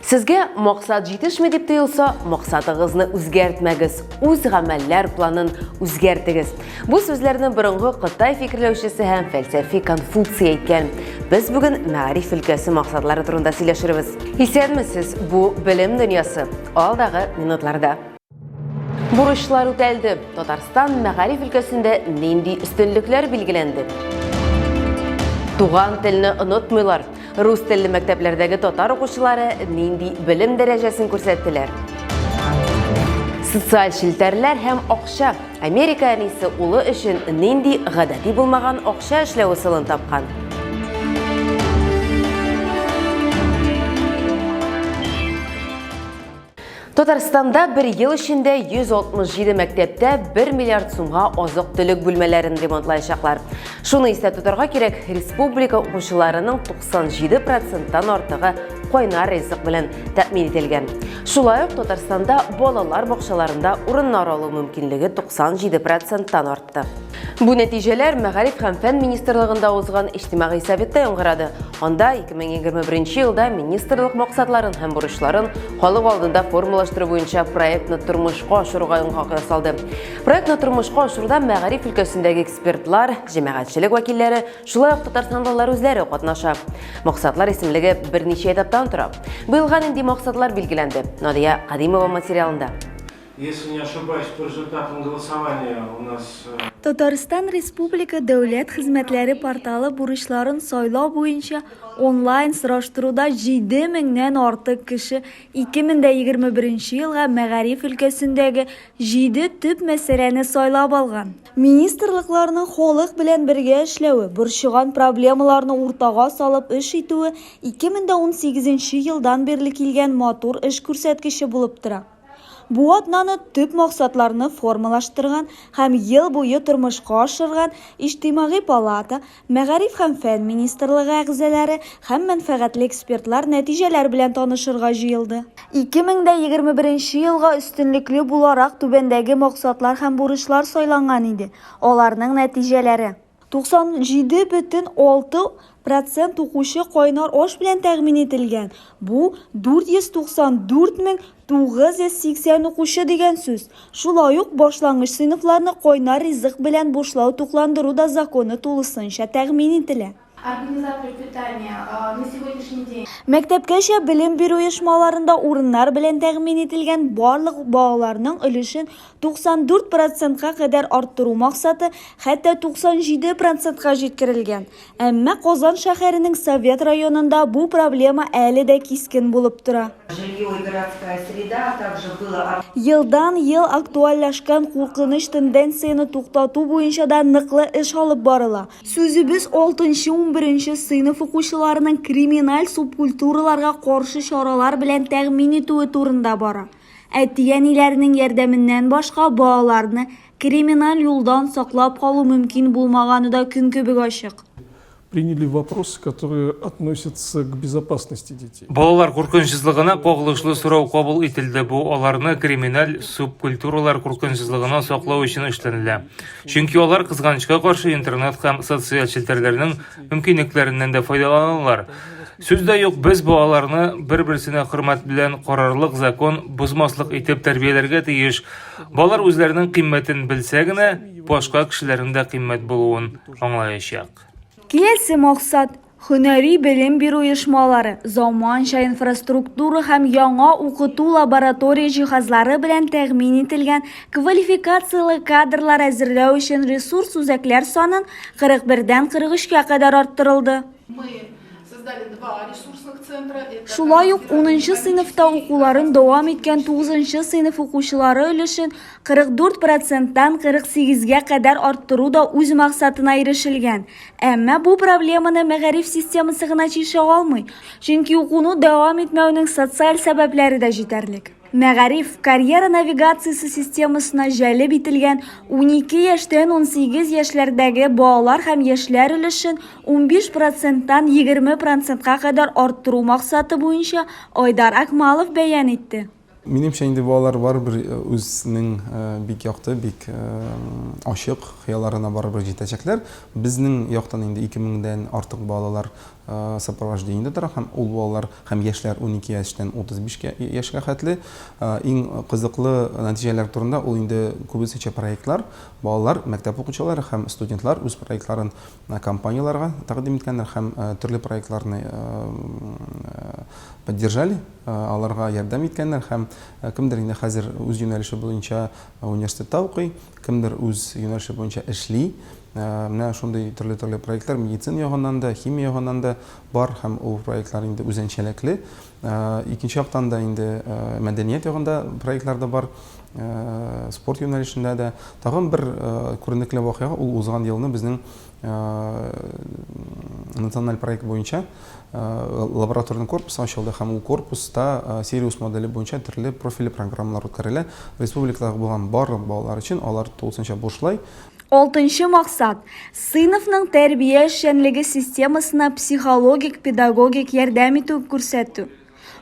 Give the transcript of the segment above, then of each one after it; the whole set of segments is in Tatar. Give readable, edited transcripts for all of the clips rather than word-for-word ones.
Сезгә максат җитешми дип тоелса, максатыгызны үзгәртмәгез, үз гамәлләр планын үзгәртегез. Бу сүзләрне борынгы Кытай фикерләүчесе һәм фәлсәфи Конфуций әйткән. Без бүген мәгариф өлкәсе максатлары турында сөйләшербез. Исәнмесез, бу Белем дөньясы. Алдагы минутларда. Бурычлар үтәлде. Татарстан мәгариф өлкәсендә нинди өстенлекләр билгеләнде? Туган телне онытмыйлар. Рус телле мәктәпләрдәге татар укучылары нинди белем дәрәҗәсен күрсәттеләр? Социаль челтәрләр һәм акча. Америка әнисе улы өчен нинди гадәти булмаган акча эшләү ысулын тапкан? Татарстанда бер ел эчендә 167 мәктәптә 1 миллиард сумга азык-төлек бүлмәләрен ремонтлаячаклар. Шуны истә тотарга кирәк, республика укучыларының 97 проценттан артыгы кайнар ризык белән тәэмин ителгән. Шулай ук Татарстанда балалар бакчаларында урыннар алу мөмкинлеге 97 проценттан артты. Бу нәтиҗәләр Мәгариф һәм фән министрлыгында узган иҗтимагый советта яңгырады. Анда 2021 елда министрлык максатларын һәм бурычларын халык алдында формалаштыру буенча проектны тормышка ашыруга йомгак ясалды. Проектны тормышка ашыруда мәгариф өлкәсендәге экспертлар, җәмәгатьчелек вәкилләре, шулай ук татарстанлылар үзләре катнаша. Максатлар исемлеге берничә этаптан тора. Быелга нинди максатлар билгеләнде? Надия Кадимова материалында. Если не ошибаюсь, по результатам голосования у нас. Татарстан Республика Дәүләт хезмәтләре порталы бурычларын сайлау буенча онлайн сораштыруда 7 меңнән артык кеше 2021 елга мәгариф өлкәсендәге җиде төп мәсьәләне сайлап алган. Министрлыкларның халык белән бергә эшләве, борчыган проблемаларны уртага салып эш итүе 2018 елдан бирле килгән матур эш күрсәткече булып тора. Бу атнаны төп максатларны формалаштырган һәм ел буе тормышка ашырган Иҗтимагый палата, Мәгариф һәм фән министрлыгы әгъзалары һәм мәнфәгатьле экспертлар нәтиҗәләр белән танышырга җыелды. 2021 елга өстенлекле буларак түбәндәге максатлар һәм бурычлар сайланган иде, аларның нәтиҗәләре. 97,6 процент укучы кайнар аш белән тәэмин ителгән, бу 494 980 укучы дигән сүз. Шулай ук башлангыч сыйныфларны кайнар ризык белән бушлау тукландыру да законы тулысынча тәэмин ителә. Организаторы питания на сегодняшний день. Мәктәпкәчә белем бирү оешмаларында урыннар белән тәэмин ителгән барлык балаларның өлешен 94 процентка кадәр арттыру максаты хәтта 97 процентка җиткерелгән. Әмма Казан шәһәренең Совет районында бу проблема әле дә кискен булып тора. Жилье и городская среда, а также было. Елдан-ел актуальләшкән куркыныч тенденцияне туктату буенча да ныклы эш алып барыла. Сүзебез алтынчы-унберенче сыйныф укучыларының криминаль субкультураларга каршы чаралар белән тәэмин итүе турында бара. Әти-әниләренең ярдәменнән башка балаларны криминаль юлдан саклап калу мөмкин булмаганы да көн кебек ачык. Приняли вопросы, которые относятся к безопасности детей. Балалар куркынычсызлыгына кагылышлы сорау кабул ителде, бу аларны криминаль субкультуралар куркынычсызлыгыннан саклау өчен эшләнелә. Чөнки алар, кызганычка каршы, интернет һәм социаль челтәрләрнең мөмкинлекләреннән дә файдаланалар. Сүз дә юк, без балаларны бер-берсенә хөрмәт белән карарлык, закон бозмаслык итеп тәрбияләргә тиеш. Балалар үзләренең кыйммәтен белсә генә, башка кешеләрнең дә кыйммәт булуын аңлаячак. Киләсе максат, һөнәри белем бирү оешмалары заманча инфраструктура һәм яңа укыту-лаборатория җиһазлары белән тәэмин ителгән квалификацияле кадрлар әзерләү өчен ресурс үзәкләр санын 41 дән 43 кә кадәр арттырылды. Шулай ук унынчы сыйныфта укуларын дәвам иткән тугызынчы сыйныф укучылары өлешен 44 проценттан 48 гә кадәр арттыру да үз максатына ирешелгән. Әмма бу проблеманы мәгариф системасы гына чишә алмый, чөнки укуны дәвам итмәүнең социаль сәбәпләре дә җитәрлек. Мәгариф, карьера навигациясе системасына җәлеп ителгән 12 яшьтән 18 яшьләрдәге балалар һәм яшьләр өлешен 15 проценттан 20 процентка кадәр арттыру максаты буенча Айдар Акмалов бәян итте. Минемчә, инде балалар барыбер үзенең бик якты, бик ачык хыялларына барыбер җитәчәкләр. Безнең яктан инде 2000 дән артык балалар. сопровождениедә тора һәм ул балалар һәм яшьләр 12 яшьтән 35 яшькә хәтле. Иң кызыклы нәтиҗәләр турында ул инде күбесенчә проектлар. Балалар, мәктәп укучылары һәм студентлар үз проектларын компанияләргә тәкъдим иткәннәр һәм төрле проектларны поддержали, аларга ярдәм иткәннәр һәм кемдер инде хәзер үз юнәлеше буенча университетта укый, кемдер үз юнәлеше буенча эшли. Менә шундый төрле-төрле проектлар медицина ягыннан да, химия ягыннан да бар һәм ул проектлар инде үзенчәлекле. Икенче яктан да инде мәдәният ягында проектлар да бар, спорт юнәлешендә дә. Тагын бер күренекле вакыйга, ул узган елны безнең националь проект буенча лабораторный корпус ачылды һәм ул корпуста Сириус моделе буенча төрле профильле программалар үткәрелә. Республикадагы булган барлык балалар өчен алар тулысынча бушлай. Алтынчы максат, сыйныфның тәрбия эшчәнлеге системасына психологик-педагогик ярдәм итү күрсәтү.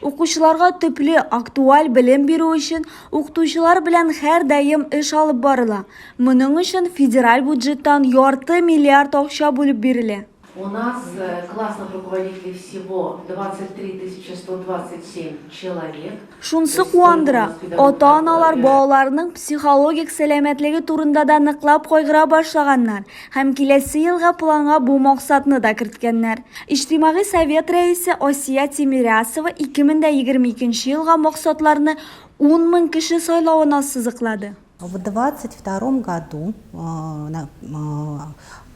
Укучыларга төпле, актуаль белем бирү өчен укытучылар белән һәрдаим эш алып барыла. Моның өчен федераль бюджеттан ярты миллиард акча бүлеп бирелә. У нас классных руководителей всего 23 127 человек. Шунсы куандыра, ата-аналар балаларының психологик сәламәтлеге турында да ныклап кайгыра башлаганнар һәм киләсе елга планга бу максатны да керткәннәр. Иҗтимагый совет рәисе Асия Тимирясова 2022 елга максатларны 10 мең кеше сайлавын ассызыклады. В 22 году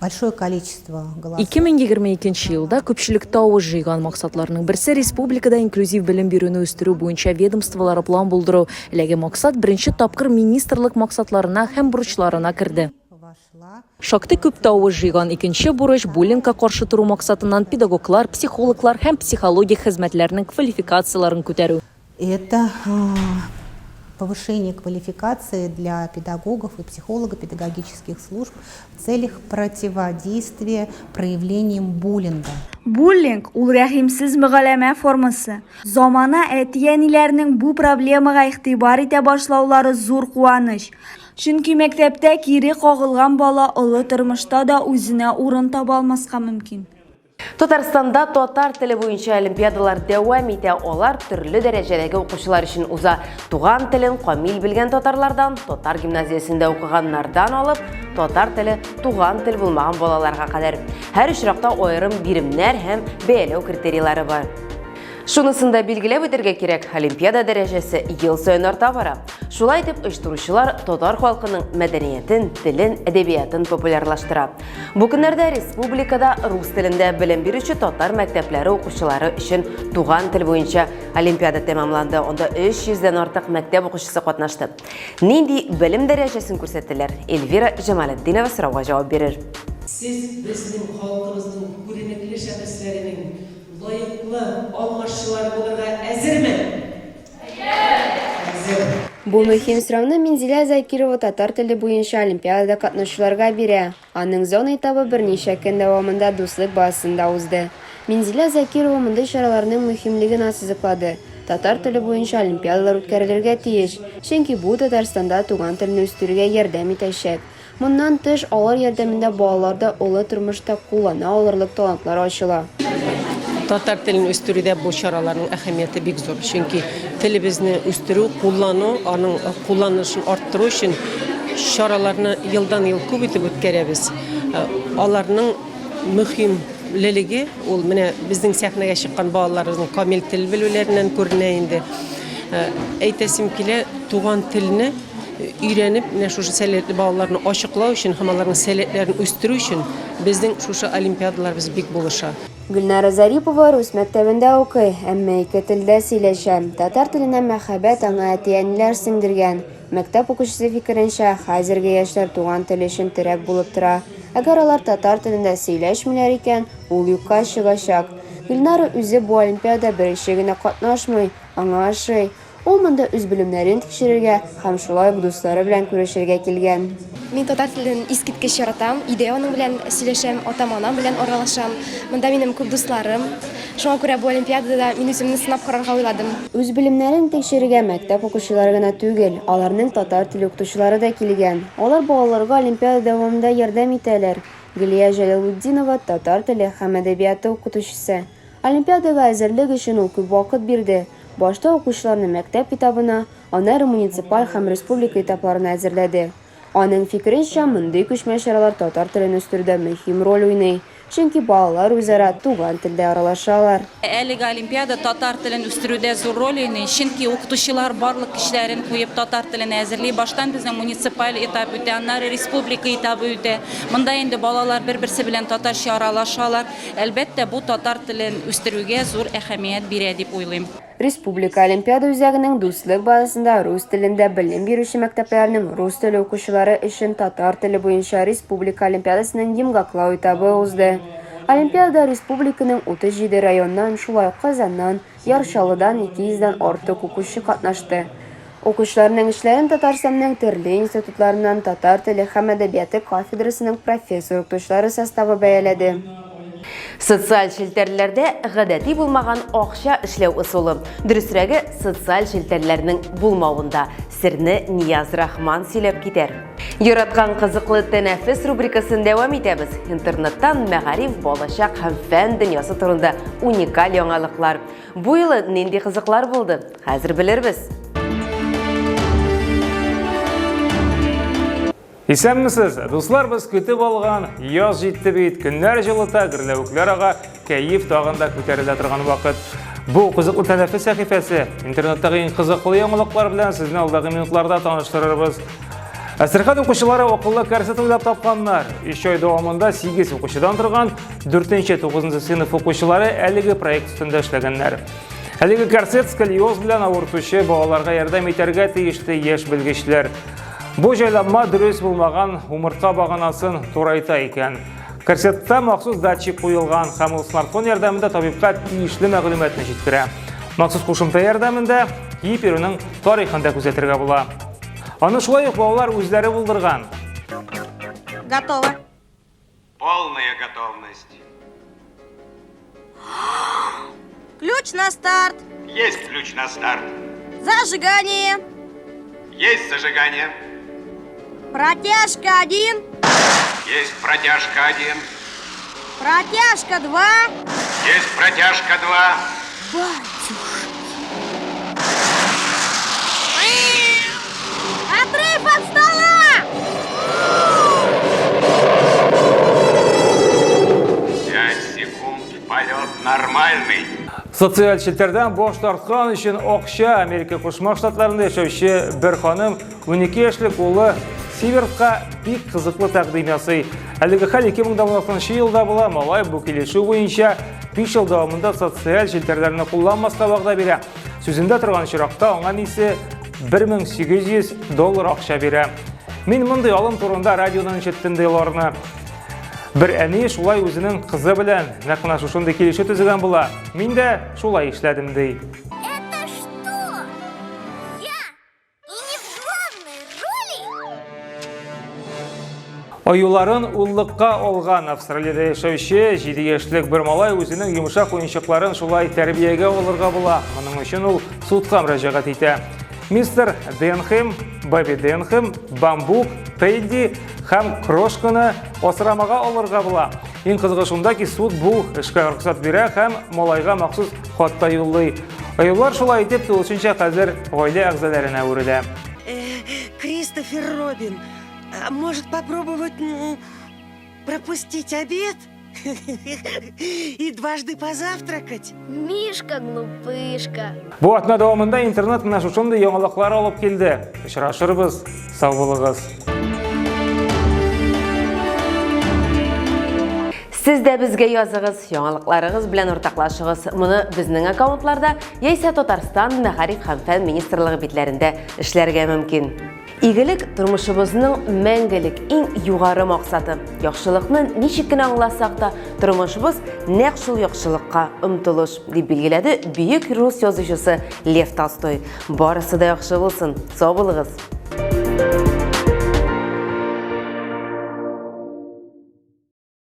большое количество голосов. 2022 елда күпчелек тавыш җыйган максатларның берсе республикада инклюзив белем бирүне үстерү буенча ведомстволары план булдыру. Әлеге максат беренче тапкыр министрлык максатларына һәм бурычларына керде. Шактый күп тавыш җыйган икенче бурыч, буллингка каршы тору максатыннан педагоглар, психологлар һәм психологик хезмәтләрнең квалификацияләрен күтәрү. Это повышение квалификации для педагогов и психолого-педагогических служб в целях противодействия проявлениям буллинга. Буллинг, ул рәхимсез мөгаләмә формасы. Замана әти-әниләренең бу проблемага игътибар итә башлаулары зур куаныч. Чөнки мәктәптә кире кагылган бала олы тормышта да үзенә урын таба алмаска мөмкин. Татарстанда татар теле буенча олимпиадалар дәвам итә. Алар төрле дәрәҗәдәге укучылар өчен уза. Туган телен камил белгән татарлардан, татар гимназиясендә укыганнардан алып, татар теле туган тел булмаган балаларга кадәр. Һәр очракта аерым биремнәр һәм бәяләү критерийлары бар. Шунысын да билгеләп үтәргә кирәк, олимпиада дәрәҗәсе ел саен арта бара. Шулай итеп, оештыручылар татар халкының мәдәниятен, телен, әдәбиятын популярлаштыра. Бу көннәрдә республикада рус телендә белем бирүче татар мәктәпләре укучылары өчен туган тел буенча олимпиада тәмамланды. Анда 300 дән артык мәктәп укучысы катнашты. Нинди белем дәрәҗәсен күрсәттеләр? Эльвира Җамалетдинова сорауга җавап бирер. Сез безнең халкыбызның күренекле шәхесләренең Лаеклы алмашчылар булырга әзерме? Әзер! Бу мөһим сорауны Минзилә Закирова татар теле буенча олимпиадада катнашучыларга бирә. Аның зона этабы берничә көн дәвамында Дуслык базасында узды. Минзилә Закирова мондый чараларның мөһимлеген ассызыклады. Татар теле буенча олимпиадалар үткәрелергә тиеш, чөнки бу Татарстанда туган телне үстерүгә ярдәм итәчәк. Моннан тыш, алар ярдәмендә балаларда олы тормышта куллана алырлык талантлар ачыла. Татар телен үстерүдә бу чараларның әһәмияте бик зур. Чөнки телебезне үстерү, куллану, аның кулланылышын арттыру өчен чараларны елдан-ел күп итеп үткәрәбез. Аларның мөһимлелеге ул менә безнең сәхнәгә чыккан балаларыбызның камил тел белүләреннән күренә инде. Әйтәсем килә, туган телне өйрәнеп, менә шушы сәләтле балаларны ачыклау өчен һәм аларның сәләтләрен үстерү өчен безнең шушы олимпиадаларыбыз бик булыша. Гөлнара Зарипова рус мәктәбендә укый, әмма ике телдә сөйләшә. Татар теленә мәхәббәт аңа әти-әниләр сеңдергән. Мәктәп укучысы фикеренчә, хәзерге яшьләр туган тел өчен терәк булып тора. Әгәр алар татар телендә сөйләшмиләр икән, ул юкка чыгачак. Гөлнара үзе бу олимпиадада беренче генә катнашмый, аңа ошый. Ул монда үз белемнәрен тикшерергә һәм шулай ук дуслары белән күрешергә килгән. Мин татар телен искиткеч яратам, өйдә аның белән сөйләшәм, атам-анам белән аралашам. Монда минем күп дусларым. Шуңа күрә бу олимпиадада мин үземне сынап карарга уйладым. Үз белемнәрен тикшерергә мәктәп укучылары гына түгел, аларның татар теле укытучылары да килгән. Алар балаларга олимпиада дәвамында ярдәм итәләр. Гөлия Җәләлутдинова татар теле һәм әдәбияты укытучысы. Олимпиадага әзерлек өчен ул күп вакыт бирде. Башта укучыларны мәктәп этабына, аннары муниципаль һәм республика этапларына әзерләде. Аның фикеренчә, мондый күчмә чаралар татар телен үстерүдә мөһим роль уйный, чөнки балалар үзара туган телдә аралашалар. Әлеге олимпиада татар телен үстерүдә зур роль уйный, чөнки укытучылар барлык көчләрен куеп татар телен әзерли. Баштан безнең муниципаль этап үтә, аннары республика этабы үтә. Монда инде балалар бер-берсе белән татарча аралашалар. Әлбәттә, бу татар телен үстерүгә зур әһәмият бирә дип уйлыйм. Республика олимпиада үзәгенең Дуслык базасында рус телендә белем бирүче мәктәпләрнең рус теле укучылары өчен татар теле буенча республика олимпиадасының йомгаклау этабы узды. Олимпиадада республиканың 37 районыннан, шулай ук Казаннан, Яр Чаллыдан 200 дән артык укучы катнашты. Укучыларның эшләрен Татарстанның төрле институтларыннан татар теле һәм әдәбияты кафедрасының профессор-укытучылары составы бәяләде. Социаль челтәрләрдә гадәти булмаган акча эшләү ысулы. Дөресрәге, социаль челтәрләрнең булмавында. Серне Нияз Рахман сөйләп китәр. Яраткан кызыклы тәнәфес рубрикасын дәвам итәбез. Интернеттан мәгариф, балачак һәм фән дөньясы турында уникаль яңалыклар. Бу юлы нинди кызыклар булды? Хәзер белербез. Исәнмесез, дуслар, без көтеп алган яз җитте бит. Көннәр җылыта, гөрләвекләр ага, кәеф тагын да күтәрелә торган вакыт. Бу кызыклы тәнәфес сәхифәсе. Интернеттагы иң кызыклы яңалыклар белән сезне алдагы минутларда таныштырырбыз. Әстерхан укучылары акыллы корсет уйлап тапканнар. 3 ай дәвамында 8 укучыдан торган 4-9 сыйныф укучылары әлеге проект өстендә эшләгәннәр. Әлеге корсет сколиоз белән авыртучы балаларга ярдәм итәргә тиеште яшь белгечләр. Бу җайланма дөрес булмаган умыртка баганасын турайта икән. Корсетта махсус датчик куелган һәм ул смартфон ярдәмендә табибка тиешле мәгълүматны җиткерә. Махсус кушымта ярдәмендә киеп йөрүнең тарихын да күзәтергә була. Аны шулай ук балалар үзләре булдырган. Готово. Полная готовность. Ключ на старт. Есть ключ на старт. Зажигание. Есть зажигание. Протяжка один. Есть протяжка один. Протяжка два. Есть протяжка два. Батюшки. Отрыв от стола! Пять секунд, полет нормальный. Социаль челтәрдән баш тарткан өчен акча Америка Кушма Штатларында яшәүче бер ханым 12 яшьлек улы Сивертка бик кызыклы тәкъдим ясый. Әлеге хәл 2016 елда була. Малай бу килешү буенча 5 ел дәвамында социаль челтәрләрне кулланмаска вәгъдә бирә. Сүзендә торган очракта аңа әнисе 1800 доллар акча бирә. Мин мондый алым турында радиодан ишеттем, ди Лорна. Бер әни шулай үзенең кызы белән нәкъ менә шушындый килешү төзегән була. Мин дә шулай эшләдем, ди. Это что? Я? И не в главной роли? Аюларын уллыкка алган Австралиядә яшәүче 7 яшьлек бер малай үзенең йомшак уенчыкларын шулай тәрбиягә алырга була. Моның өчен ул судка мөрәҗәгать итә. Мистер Денхэм, Бэби Денхэм, Бамбук, Тедди һәм Крошканы асрамага алырга була. Иң кызыгы шунда ки, суд бу эшкә рөхсәт бирә һәм малайга махсус хат та юллый. Аюлар шулай итеп тулысынча хәзер гаилә әгъзаларына әверелә. Э, Кристофер Робин, а может попробовать пропустить обед? И дважды позавтракать? Мишка-глупышка. Бу атна дәвамында интернет менә шушындый яңалыклар алып килде. Очрашырбыз, сау булыгыз. Сез дә безгә языгыз, яңалыкларыгыз белән уртаклашыгыз. Моны безнең аккаунтларда яисә Татарстан Мәгариф һәм фән министрлыгы битләрендә эшләргә мөмкин. Игелек тормышыбызның мәңгелек иң югары максаты. Яхшылыкны ничек кенә аңласак та, тормышыбыз нәкъ шул яхшылыкка омтылыш, дип билгеләде бөек рус язучысы Лев Толстой. Барысы да яхшы булсын. Сау булыгыз.